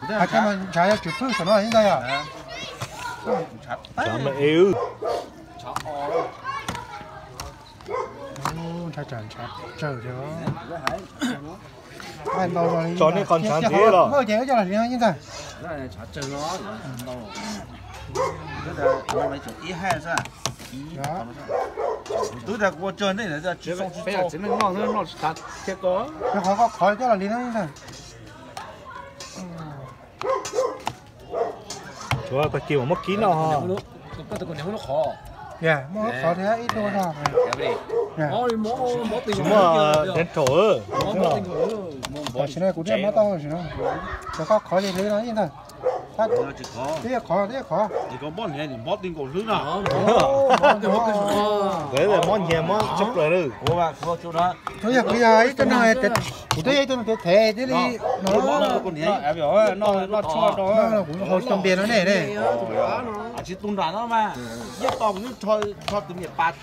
Hais tias mas ntshav yuav tsum pwj saum no ib ntag yom. Ntshav me e wb. Ntshav tsawg ntshav tsawg li. Tso nej qhov ntshav ntxiv los. Muaj ces wb coj los hliv no ib ntag. Twb tias kuv ua tsawg nej tsis tau. Qhov koj qhov coj los hliv no ib ntag. Tshuav tag kis mas muab kib noj ho. Muab qhov thiab ib tug no. Tsis muaj dental. Tam sim no kuv thiaj muab tau tam sim no. Tshuav koj qhov ces hliv no ib ntag. Twb qhov twb qhov. Mob ti nkaus hlwb no. Mob nyias mob tshaj plaws li. Kuv yog kuv yog ib tug no, kuv twb yog ib tug no tiv thev thiaj li no. Kuv haus tau npias no ne ne. Tsis tu nram no mas, yeej tos kuv rho tus niam pas.